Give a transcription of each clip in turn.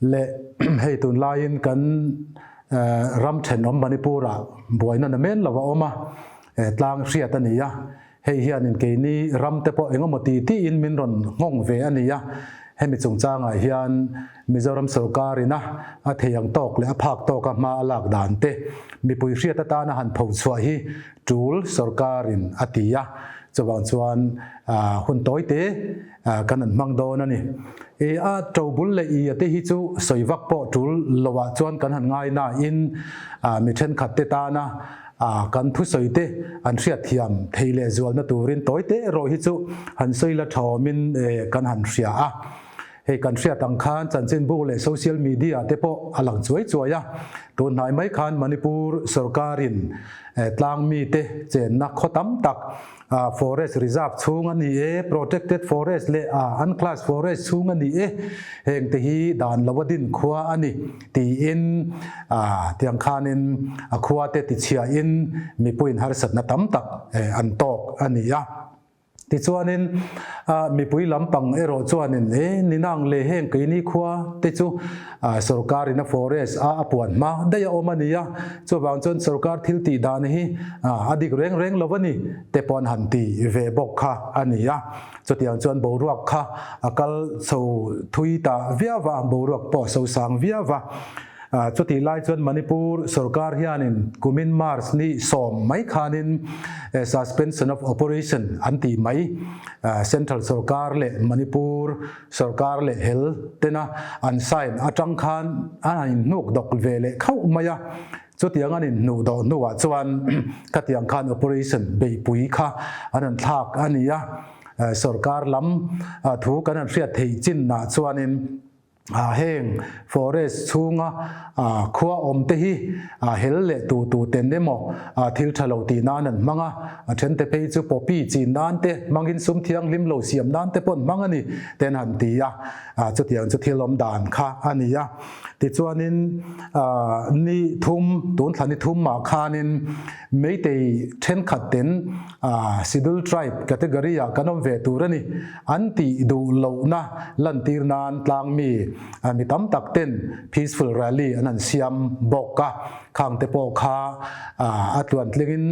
Le hei tunlaiin kan ram thenawm Manipur-ah buaina na men lo a awm a, tlang hriat a ni a. Hei hianin keini ram te pawh engemaw ti tiin min rawn nghawng ve a ni a. Hemi chungchangah hian Mizoram sorkarin a a thei ang tawk leh a phak tawka hma a lak dan te mipui hriat atana han pho chhuah hi tul sorkarin a ti a. Chuvang chuan hun tawi te kan han hmang dawn a ni. I a to bul leh i a te hi chu sawi vak pawh tul loah chuan kan han ngai nain mi thenkhat te tana kan thusawi te an hriatthiam thei leh zualna turin tawi te erawh hi chu han sawi la thawmin kan han hria a. Hei kan hriat ang khan chanchinbu leh social media te pawh a lang chuai chuai a. Tun hnai mai khan Manipur sorkarin tlang mite chenna khaw tam tak Forest reserve chhung a ni e, protected forest leh unclassed forest chhung a ni e, heng te hi dan lo a din khua a ni tiin tiang khanin a khua te tichhiahin mipuiin harsatna tam tak an tawk a ni a. Tichuanin mipui lampang erawh chuanin e ninang leh heng keini khua te chu Sorkar in a forest a a puan hma daih a awm a ni a, chuvang chuan sorkar thil tih dan hi a dik reng reng lo a ni te pawh an han ti ve bawk kha a ni a. Chutiang chuan boruak kha a kal chho thui ta viau va, boruak pawh a sosang viau va. Chutih lai chuan Manipur sorkar hianin kumin March ni sawm mai khanin suspension of operation an tih mai, Central sorkar leh Manipur Sorkar leh hel tena an sign atang khan an han inhnuk dawk ve leh khauh mai a, chutiang an inhnuh dawh hnuah chuan khatiang khan operation beihpui kha an han thlak a ni a, sorkar lam thu kan han hriat theih chinah chuanin heng forest chhunga khua awm te hi hel leh tu tu ten emaw thil tha lo tih nan an hmang a, A then te phei chu poppy chin nan te hmangin sum thianghlim lo siam nan te pawh an hmang a ni ten han ti a, chutiang chu thil awm dan kha a ni a. Tichuanin ni thum, tun thla ni thum mah khanin Meitei thenkhat ten Scheduled Tribe category ah kan awm ve tur a ni an tih duh lohna lantir nan tlangmi mi tam tak ten peaceful rally an han siam bawk a. Khang te pawh kha a tluan tlingin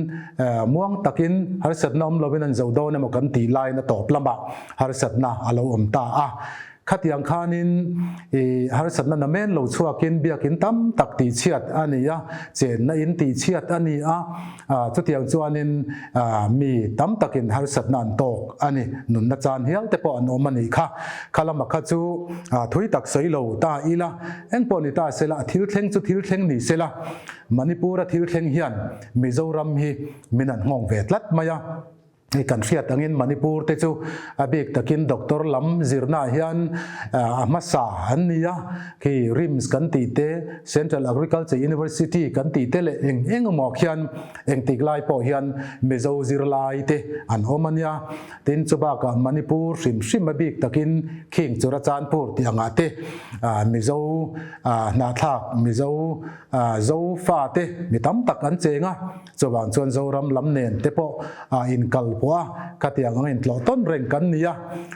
muang takin harsatna awm lovin an zo dawn emaw kan tih laiin a tawp lamah harsatna a lo awm ta a. Khatiang khanin i harsatna namen lo chhuakin biakin tam tak tihchhiat a ni a, chenna in tihchhiat a ni a, chutiang chuanin mi tam takin harsatna an tawk a ni. Nunna chan hial te pawh an awm a nih kha. Kha lama kha chu thui tak sawi lo ta ila. Engpawh ni ta sela, a thil thleng chu thil thleng ni sela, Manipur-a thil thleng hian Mizoram hi min an nghawng ve tlat mai a. Hei kan hriat angin Manipur te chu a bik takin doctor lam zirnaah hian a hmasa an ni a, khi RIMS kan tih te, Central Agriculture University kan tih te leh eng eng emaw khian engtik lai pawh hian Mizo zirlai te an awm a nia. Tin, chu bakah Manipur hrim hrim a bik takin khing Churachandpur tih angah te Mizo hnahthlak, Mizo Zo fa te mi tam tak an cheng a, chuvang chuan Zoram lam nen te pawh inkal pawh a, khatiang ang intlawh tawn reng kan ni a.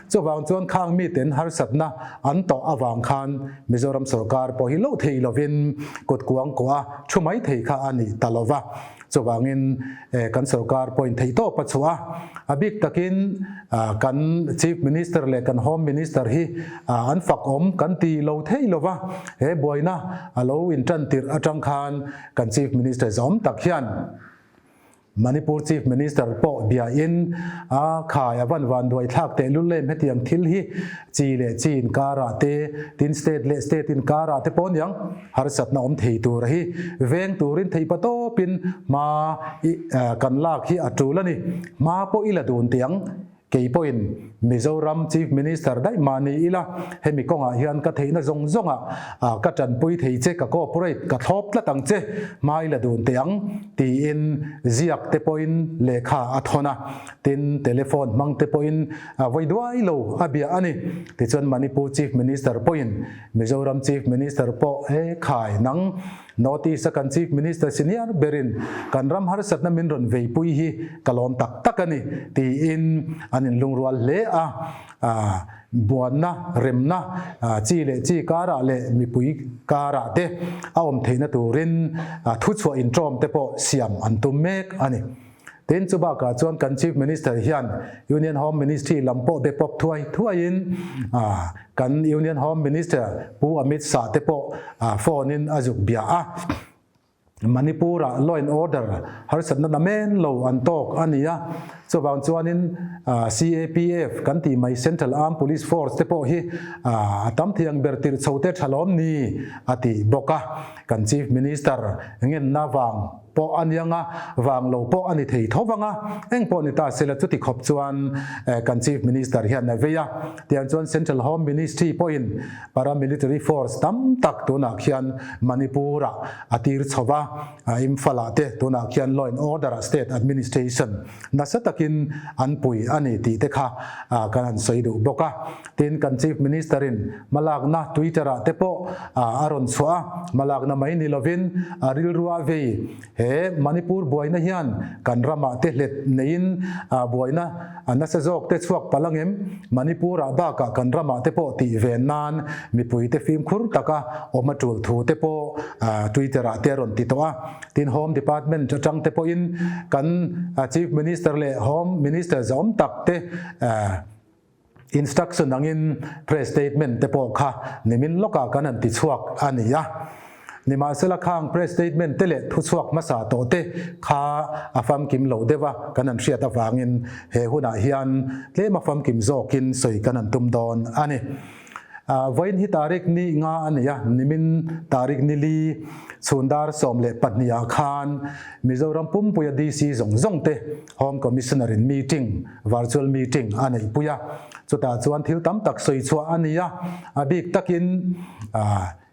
Chuvang chuan khang miten harsatna an tawh avang khan Mizoram sorkar pawh hi loh thei lovin kut kuang kuah a thu mai thei kha a ni ta lova. Chuvangin kan sorkar pawhin theihtawp a chhuah a, a bik takin kan Chief Minister leh kan Home Minister hi an fak awm kan ti lo thei lo va, he buaina a lo intan tirh atang khan kan Chief Minister zawm tak hian Manipur Chief Minister pawh biain a khai a van van duai thlak teh lul em hetiang thil hi chi leh chi inkarah te, tin state leh state inkarah te pawh aniang. Harsatna awm thei tur hi veng turin theih pa tawpin hma i kan lak hi a tul a ni. Hma pawh i la dun tih ang. Kei pawhin Mizoram Chief Minister daih mah ni ila hemi kawngah hian ka theihna zawng zawngah ka tanpui thei che, ka cooperate, ka thlawp tlat ang che, hma i la dun teh ang tiin ziak te pawhin lehkha a thawn a. Tin, telephone hmang te pawhin vawi duai lo a bia a ni. Tichuan Manipur Chief Minister pawhin Mizoram Chief Minister pawh he khai nang North East a kan Chief Minister senior berin kan ram harsatna min rawn veipui hi ka lawm tak tak a ni tiin an inlungrual hle a, buanna, remna, chi leh chi karah leh mipui karah te a awm theihna turin thuchhuah inṭawm te pawh siam an tum mek a ni. Tin, chu bakah chuan kan Chief Minister hian Union Home Ministry lam pawh be pawp thuai thuaiin kan Union Home Minister Pu Amit Shah te pawh phone in a zuk bia a. Manipur-ah law and order harsatna namen lo an tawk a ni a, chuvang chuanin CAPF kan tih mai Central Armed Police Force te pawh hi a tam thei ang ber tirh chho te tha lawm ni a ti bawk a. Kan Chief Minister ngenna vang pawh a ni anga, vang lo pawh a ni thei tho vang a, eng pawh ni ta sela chuti khawp chuan kan Chief Minister hian a vei a, tiang chuan Central Home Ministry pawhin Paramilitary force tam tak tunah khian Manipur-ah a tir chho va, Imphal-ah te tunah khian law and order-ah state administration nasa takin an pui a ni tih te kha kan han sawi duh bawk a. Tin, kan Chief Minister-in hmalakna Twitter-ah te pawh a rawn chhuah a, hmalakna mai ni lovin a rilrua vei He Manipur buaina hian kan ramah te hlet neiin buaina nasa zawk te chhuak palh angem? Manipur-ah bakah kan ramah te pawh tih ve nan mipui te fimkhur taka awm a tul thu te pawh Twitter-ah te a rawn ti tawh a. Tin, Home Department atang te pawhin kan Chief Minister leh Home Minister zawm tak te Instruction angin press statement te pawh kha nimin lawkah kan han tichhuak a ni a. Nimahsela khang press statement te leh thuchhuak hmasa tawh te kha a famkim lo deuh a kan han hriat avangin he hunah hian tlem a famkim zawkin sawi kan han tum dawn a ni. Vawiin hi tarik ni nga a ni a, nimin tarik ni li chhun dar 12 ah khan Mizoram pumpuia DC zawng zawng te Home Commissioner in meeting, virtual meeting, a neihpui a, chutah chuan thil tam tak sawi chhuah a ni a, a bik takin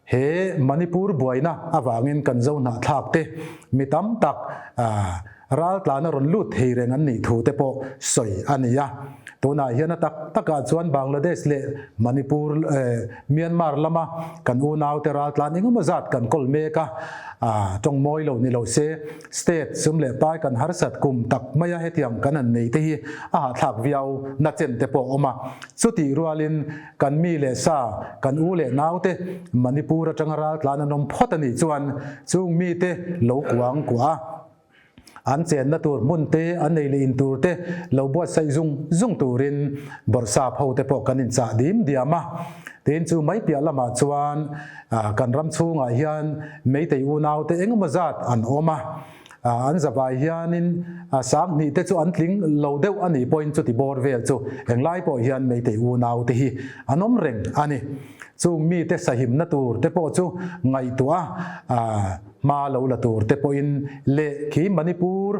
he Manipur buaina avangin kan zo hnahthlak te mi tam tak ral tlana rawn lut thei reng an nih thu te pawh sawi a ni a. Tunah hian a tak takah chuan Bangladesh leh Manipur, Myanmar lama kan unaute ral tlan engemaw zat kan kawl mek a, tawng mawi lo ni lo se, State sum leh pai kan harsat kum tak maia hetiang kan han nei te hi a hahthlak viau na chen te pawh a awm a. Chutih rualin kan mi leh sa, kan u leh nau te Manipur atanga raltlan an awm phawt a nih chuan chung mi te lo kuang kuah a, an chenna tur hmun te, an ei leh in tur te lo buatsaih zung zung turin bawrhsap ho te pawh kan inchah dim diam a. Tin chu mai piah lamah chuan Kan ram chhungah hian Meitei unaute engemaw zat an awm a, an zavai hianin 2000 te chu an tling lo deuh a nih pawhin chuti bawr vel chu englai pawh hian Meitei unaute hi an awm reng a ni. Chung mite sahimna tur te pawh chu ngaihtuah a hma lo la tur te pawhin leh khi Manipur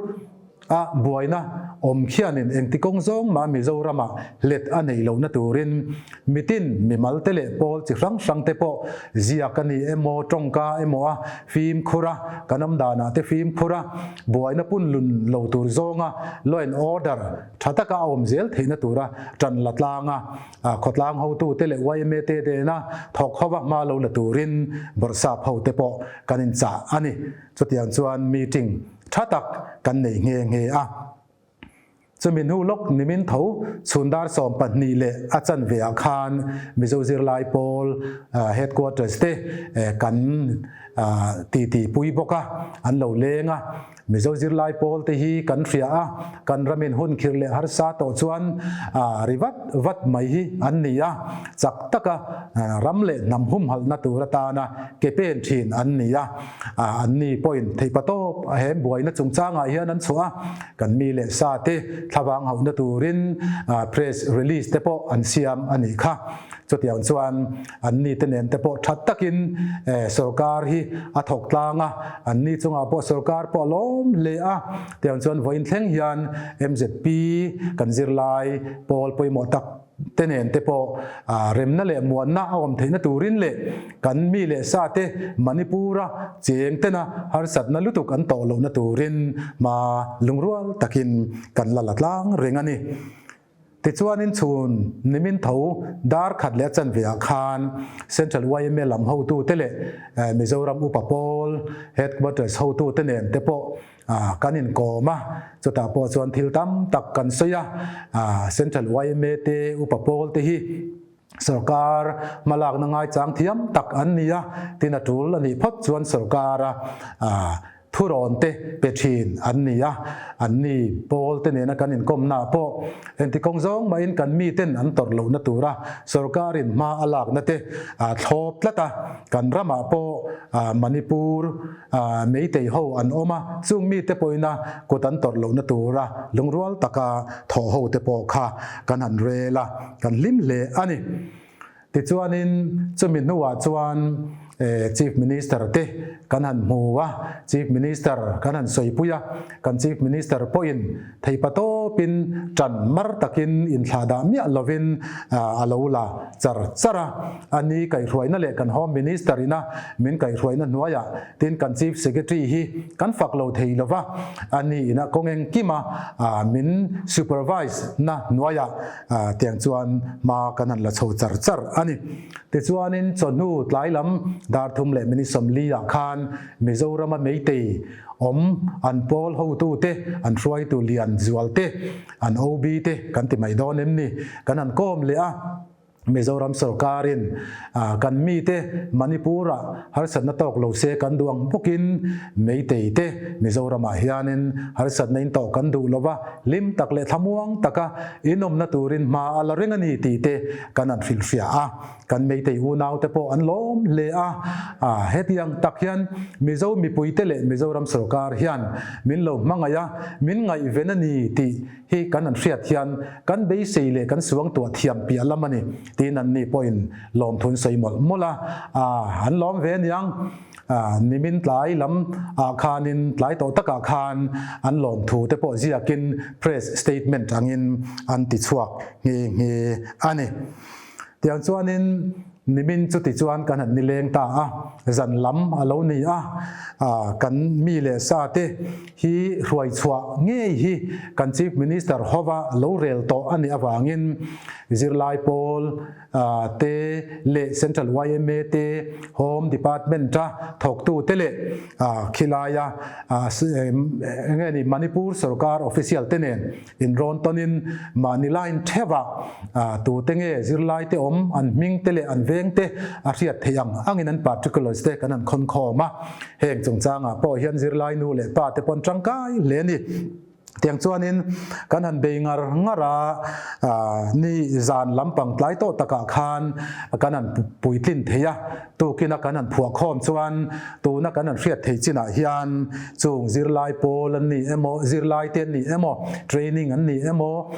A buaina awm khianin engti kawng zawng mah Mizoramah hlet a neih lohna turin mitin mimal te leh pawl chi hrang hrang te pawh ziak a ni emaw tawngka emaw a fimkhur a, kan awm danah te fimkhur a, buaina punlun lo tur zawnga law and order tha taka a awm zel theihna tura tan la tlang a, khawtlang hotute leh yma te nena thawk hova hma lo la turin bawrhsap hote pawh kan inchah a ni. Chutiang chuan meeting Tha tak kan nei nghe nghe a. Chumi hnu lawk nimin tho chhun dar 12 leh a chanve ah khan Mizo zirlai pawl headquarters te kan titi pui bawk a, an lo leng a. Mizo zirlai pawl te hi kan hria a, kan ramin hun khirh leh harsa tawh chuan ri vat vat mai hi an ni a, chak taka ram leh hnam humhalhna tur atana ke pen thin an ni a. An ni pawhin theihpa tawp a hem buaina chungchangah hian an chhuah a, kan mi leh sa te thlavang hauhna turin press release te pawh an siam a nih kha. Chutiang chuan an ni te nen te pawh that takin sorkar hi a thawk tlang a, an ni chungah pawh sorkar pawh a lawm hle a, tiang chuan vawiin thleng hian MZP kan zirlai pawl pawimawh tak te nen te pawh remna leh muanna a awm theihna turin leh kan mi leh sa te Manipur-a cheng tena harsatna lutuk an tawh lohna turin hma lungrual takin kan la la tlang reng a ni. Tichuanin chhun nimin tho dar khat leh a chanve ah khan Central yma lam hotute leh Mizoram Upa Pawl Headquarters hotute nen te pawh. Kan inkawm a, chutah pawh chuan thil tam tak kan sawi a, Central yma te, Upa Pawl te hi sorkar hmalakna ngaichang thiam tak an ni a, tin a tul a nih phawt chuan sorkara thurawn te pe thin an ni a, an ni pawl te nena kan inkawmna ah pawh engti kawng zawng mahin kan miten an tawrh lohna tura sorkarin hma a lakna te thlawp tlat a, kan ramah pawh Manipur Meitei ho an awm a, chung mite pawhin a kut an tawrh lohna tura lungrual taka thawh ho te pawh kha kan han rel a, kan hlim hle a ni. Tichuanin chumi hnuah chuan Chief Minister te kan han hmu a, Chief Minister kan han sawipui a, kan Chief Minister pawhin theipa tawpin ṭan mar takin inthlahdah miah lovin a lo la char char a. A ni kaihhruaina leh kan Home Minister ina min kaihhruaina hnuaiah tin kan Chief Secretary hi kan fak lo thei lova, a ni ina kawng engkima min supervise na hnuaiah Tiang chuan hma kan han la chho char char a ni. Tichuanin chawhnu tlai lam dar thum leh minute 40 ah khan Mizorama Meitei awm an pawl hotute, an hruaitu lian zual te, an OB te kan ti mai dawn em ni? Kan han kawm leh a. Mizoram sorkarin kan mite Manipur-ah harsatna tawk lo se kan duh ang bawkin Meitei te Mizoramah hianin harsatna in tawh kan duh lova, hlim tak leh thlamuang taka inawmna turin hma a la reng a ni tih te kan han hrilhhria a. Kan Meitei unaute pawh an lawm hle a, hetiang tak hian Mizo mipuite leh Mizoram sorkar hian min lo hmangaih a, min ngaihven a ni tih Hi kan an hriat hian kan beisei leh kan suangtuah thiam piah lam a ni tiin an ni pawhin lawmthun sawi mawlh mawlh a, aah an lawm ve aniang, aah nimin tlai lam ah khanin tlai tawh takah khan an lawmthu te pawh ziakin press statement angin an ti chhuak nghe nghe a ni. Tiang chuanin nimin chuti chuan kan han nileng ta a, zan lam a lo ni a, kan mi leh sa te hi hruai chhuah ngei hi kan Chief Minister hova lo rel tawh a nih avangin zirlai pawl te leh Central yma te, Home Department a thawktu te leh khilaia enge ni Manipur sorkar official te nen Inrawn tawnin mahni line theuhah tute nge zirlai te awm, an hming te leh an veng te a hriat theih ang angin an particulars te kan han khawn khawm a. Heng chungchangah pawh hian zirlai nu leh pa te pawn tangkai hle a ni. Tiang chuanin kan han bei ngar ngar a, ni zan lampang tlai tawh takah khan kan han puitlin thei a. Tukina kan han phuah khawm chuan tuna kan han hriat thei chinah hian chung zirlai pawl an ni emaw, zirlai te an ni emaw, training an ni emaw,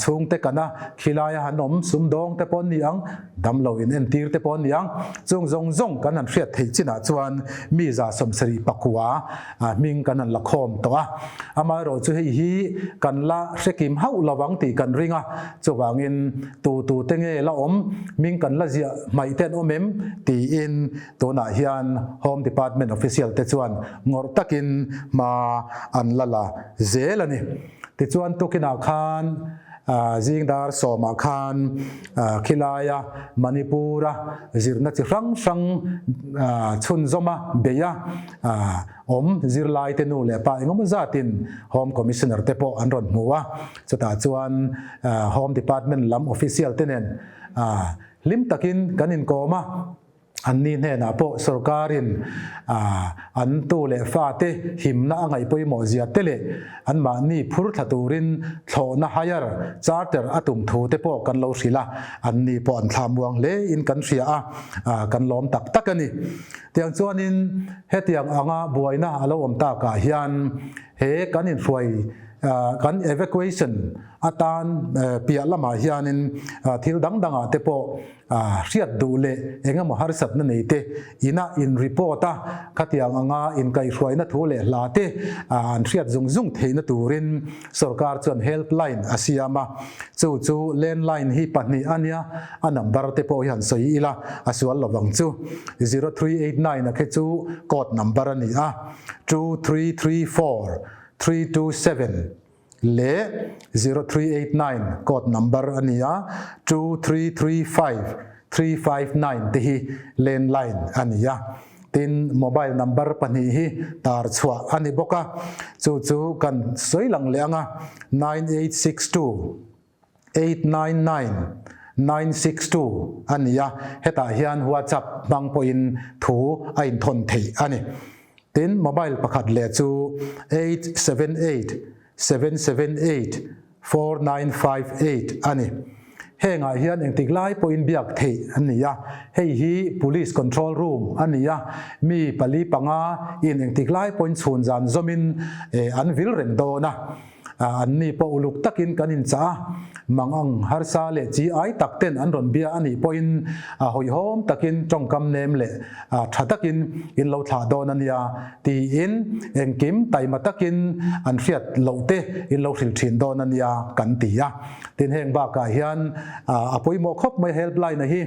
chhungte kana khilaia han awm sumdawng te pawh an ni ang, damlo in entir te pawh an ni ang. Chung zawng zawng kan han hriat thei chinah chuan mi 174 hming kan han la khawm tawh a. Amaherawh chu hei hi kan la hrekim hauh lo ang tih kan ring a, chuvangin tu tu te nge la awm, hming kan la ziah hmaih te an awm em tiin tunah hian Home Department official te chuan ngawrh takin hma an la la zel a ni. Tichuan tukinah khan zing dar sawmah khan khilaia Manipur-a zirna chi hrang hrang chhunzawma beih a, Awm zirlaite nu leh pa engemaw zatin Home Commissioner te pawh an rawn hmu a, chutah chuan Home Department lam official te nen hlim takin kan inkawm a, anni hnenah pawh sorkarin an tu leh fate himna a ngaih pawimawh zia te leh anmahni phur thla turin thlawhna hire charter a tum thu te pawh kan lo hrilh a, anni pawh an thla muang hle in kan hria a, kan lawm tak tak a ni. Tiang chuanin hetiang anga buaina a lo awm takah hian he kan inhruai kan evacuation atan piah lamah hianin thil dang dangah te pawh hriat duh leh engemaw harsatna nei te ina in report a khatiang anga inkaihhruaina thu leh hla te an hriat zung zung theihna turin sorkar chuan helpline a siam a, chu chu landline hi pahnih a nia, a number te pawh hi han sawi ila a sual lovang chu, 0389 a khi chu code number a ni a, 2334 327 leh 0389 code number a ni a, 2335 359 te hi landline a ni a. Tin, mobile number pahnih hi tar chhuah a ni bawk a, chu chu kan sawi lang leh ang a, 9862 899 962 a ni a, hetah hian WhatsApp hmang pawhin thu a inthawn theih a ni. Tin, mobile pakhat leh chu 878 778 4958 a ni. Hengah hian engtik lai pawhin biak theih a ni a, hei hi Police Control Room a ni a, mi pali panga in engtik lai pawhin chhun zan zawmin an vil reng dawn a, an ni pawh uluk takin kan inchah a, mangang harsa leh chi ai tak ten an rawn bia a nih pawhin hawihhawm takin tawngkam nem leh tha takin in lo thlah dawn a nia tiin engkim taima takin an hriat loh te in lo hrilh thin dawn a nia kan ti a. Tin heng bakah hian a pawimawh khawp mai helpline a hi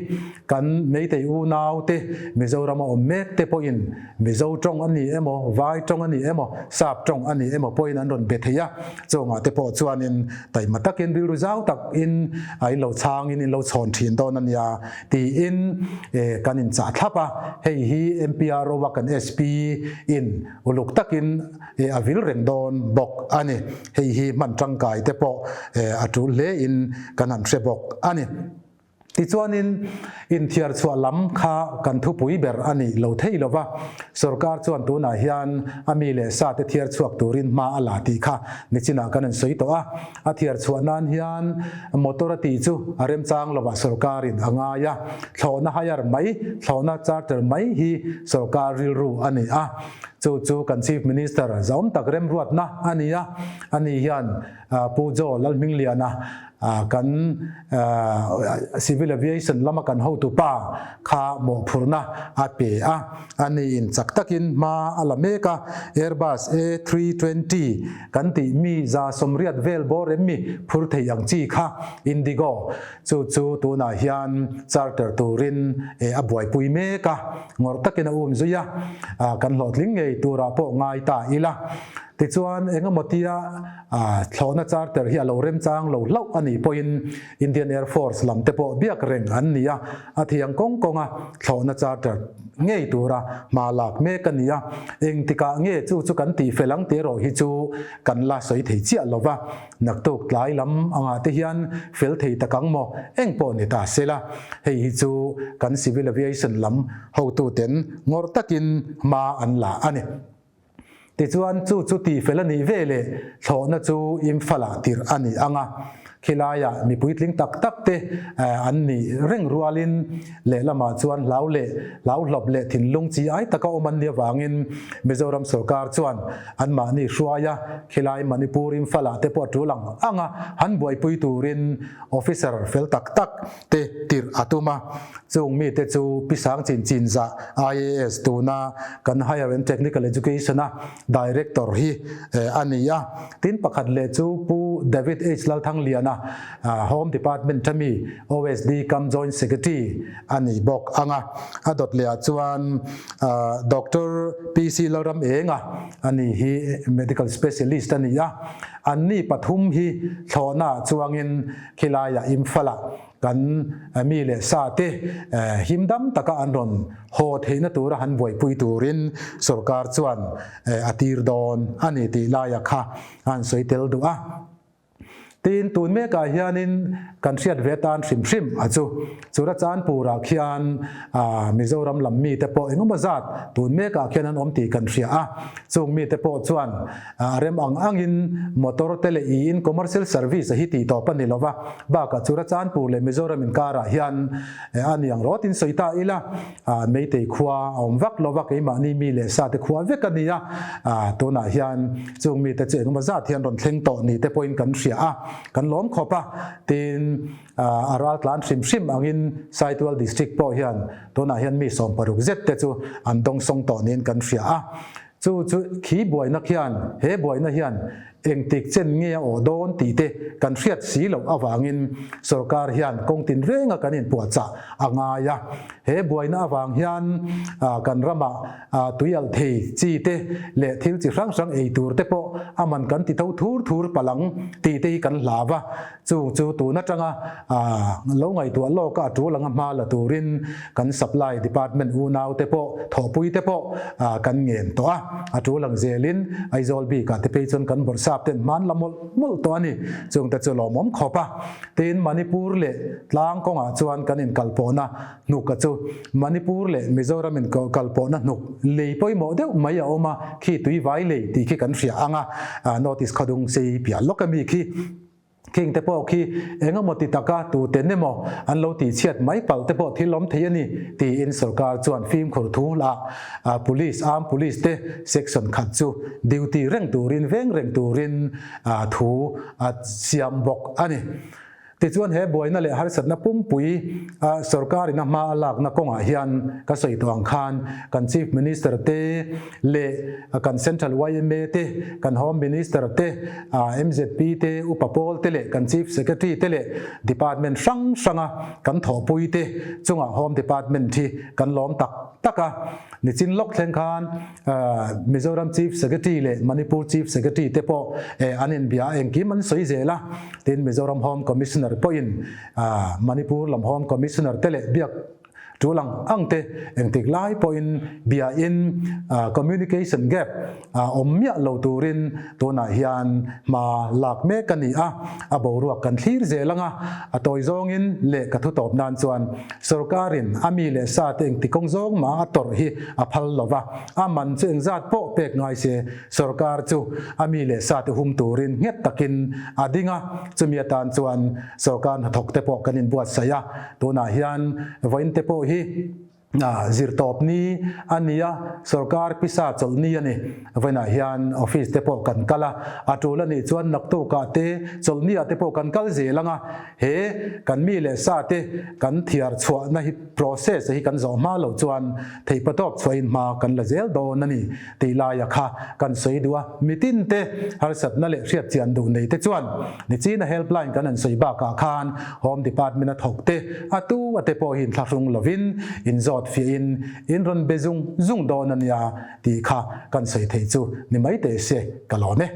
kan Meitei unau te Mizoram a awm mek te pawhin Mizo tawng a ni emaw Vai tawng a ni emaw Sap tawng a ni emaw pawhin an rawn be thei a, chungah te pawh chuanin taima takin rilru zau takin in lo chhangin in lo chhawn thin dawn a nia Tiin kan inchah thlap a, hei hi MPRO a kan SP in uluk takin a vil reng dawn bawk a ni. Hei hi hman tangkai te pawh a tul hle in kan han hre bawk a ni. Tichuanin inthiar chhuah lam kha kan thupui ber a nih lo thei lova, sorkar chuan tunah hian a mi leh sa te thiar chhuak turin hma a la tih kha nichinah kan insawi tawh a. A thiar chhuah nan hian motor a tih chu a remchang lovah sorkarin a ngai a, thlawhna hire mai, thlawhna charter mai hi sorkar rilru a ni a. Chu chu kan Chief Minister zaum tak remruatna a ni a, ani hian Pu Joe Lalhmingliana kan Civil Aviation lama kan hotupa kha mawhphurhna a pe a, ani in chak takin hma a la mek a, Airbus A320 Kan tih mi 180 vel bawr em mi phur thei ang chi kha Indigo chu chu tunah hian charter turin a buaipui mek a, ngawrh takin a um zui a, kan hlawhtling ngei turah pawh ngai ta ila. Tichuan engemaw tia thlawhna charter hi a lo remchang lo hlauh a nih pawhin Indian Air Force lam te pawh biak reng an ni a, a thiang kawng kawnga thlawhna charter ngei tura hma lak mek a ni a, engtikah nge chu chu kan tih fel ang tih erawh hi chu kan la sawi thei chiah lo va, naktuk tlai lam angah te hian fel thei tak ang maw eng pawh ni ta se la, hei hi chu kan Civil Aviation lam hotuten ngawrh takin hma an la a ni. Tichuan chu chu tih fel a nih ve leh thlawhna chu Imphal-ah tirh a ni ang a, khilaiah mi puitling tak tak te an nih reng rualin lehlamah chuan hlau leh hlauhlawp leh thinlung chi ai taka awm an nih avangin Mizoram sorkar chuan anmahni hruaia khilai Manipur Imphal-ah te pawh a tul ang ang a, han buaipui turin officer fel tak tak te tirh a tum a, chung mite chu Pi Sang Chin Chin Zah IAS tuna kan Higher and Technical Education a Director hi a ni a, tin pakhat leh chu Pu David H Lalthangliana Home Department ami OSD cum Joint Secretary a ni bawk ang a, a dawt leh ah chuan Doctor PC Lalram Enga a ni hi Medical Specialist a ni a, anni pathum hi thlawhna ah chuangin Khilaiah Imphal-ah kan mi leh sa te him dam taka an rawn haw theihna tura han buaipui turin sorkar chuan a tir dawn a ni tih laia kha a han sawi tel duh a. Tin, tun mekah hianin kan hriat ve tan hrim hrim a chu. Churachandpur-ah khian Mizoram lam mite pawh engemaw zat tun mekah khian an awm tih kan hria a. Chung mite pawh chuan A rem ang angin motor te leh iin commercial service a hi tih tawp a ni lova, bakah Churachandpur leh Mizoram inkarah hian a ni ang rawtin sawi ta ila, Meitei khua a awm vak lova, keimahni mi leh sa te khua vek a ni a, tunah hian chung mite chu engemaw zat hian rawn thleng tawh ni te pawhin kan hria a, kan lawm khawp a, tin a ral tlan hrim hrim angin Saitual District pawh hian tunah hian mi 60 zet te chu an dawngsawng tawh niin kan hria a. Chu chu khi buaina khian, he buaina hian Engtik chen nge a awh dawn tih te kan hriat si loh avangin sorkar hian kawng tinrenga kan inpuahchah a ngai a. He buaina avang hian kan ramah tui alh thei chi te leh thil chi hrang hrang ei tur te pawh a man kan ti tho thur thur palh ang tih te hi kan hlau a. Chung chu tun atanga lo ngaihtuah lawka a tul anga hma la turin kan supply department unau te pawh thawhpui te pawh kan ngen tawh a, a tul ang zelin Aizawl bikah te phei chuan kan bawrhsap ten hman la mawlh mawlh tawh a ni. Chung te chu lawmawm khawp a, tin Manipur leh tlang kawngah chuan kan inkalpawhna hnuk a chu Manipur leh Mizoram inkalpawhna hnuk lei pawimawh deuh mai a awm a, khi tuivai lei tih khi kan hria ang a, North East khawdung sei piah lawk a mi khi. Khing te pawh khi eng emaw ti taka tuten emaw an lo tihchhiat mai palh te pawh thil awm thei a ni tiin sorkar chuan fimkhur thu lah Police, Armed Police te section khat chu duty reng turin veng reng turin thu a siam bawk a ni. Tichuan he buaina leh harsatna pumpui sorkar in a hma a lakna kawngah hian ka sawi tawh ang khan kan Chief Minister te leh kan Central yma te, kan Home Minister te, MZP te, Upa Pawl te leh kan Chief Secretary te leh Department hrang hranga kan thawhpui te chungah Home Department hi kan lawm tak tak a. Nichin lawk thleng khan Mizoram Chief Secretary leh Manipur Chief Secretary te pawh an inbia a, engkim an sawi zel a. Tin, Mizoram Home Commissioner pawhin Manipur lam Home Commissioner te leh biak Tul ang ang te engtik lai pawhin bia in communication gap awm miah lo turin tunah hian hma lak mek a ni a, a boruak kan thlir zel ang a, a tawi zawngin leh ka thu tawp nan chuan sorkarin a mi leh sa te engti kawng zawng mah a tawrh hi a phal lo va, a man chu engzat pawh pek ngai se sorkar chu a mi leh sa te hum turin nghet takin a ding a, chumi atan chuan sorkar hnathawk te pawh kan inbuatsaih a. Tunah hian vawiin te pawh hi zirtawp ni a ni a, sorkar pisa chawlh ni a ni. Vawiinah hian office te pawh kan kal a, a tul a nih chuan naktukah te chawlh ni ah te pawh kan kal zel ang a, he kan mi leh sa te kan thiar chhuahna hi process hi kan zawh hma loh chuan theihpatawp chhuahin hma kan la zel dawn a ni. Tih laia kha kan sawi duh a, mitin te harsatna leh hriatchian duh nei te chuan Nichina helpline kan han sawi bakah khan Home Department a thawk te a tu a te pawhin thlahrung lovin inzawt fiahin in rawn be zung zung dawn a nia tih kha kan sawi theih chu ni mai teh se ka lawm e.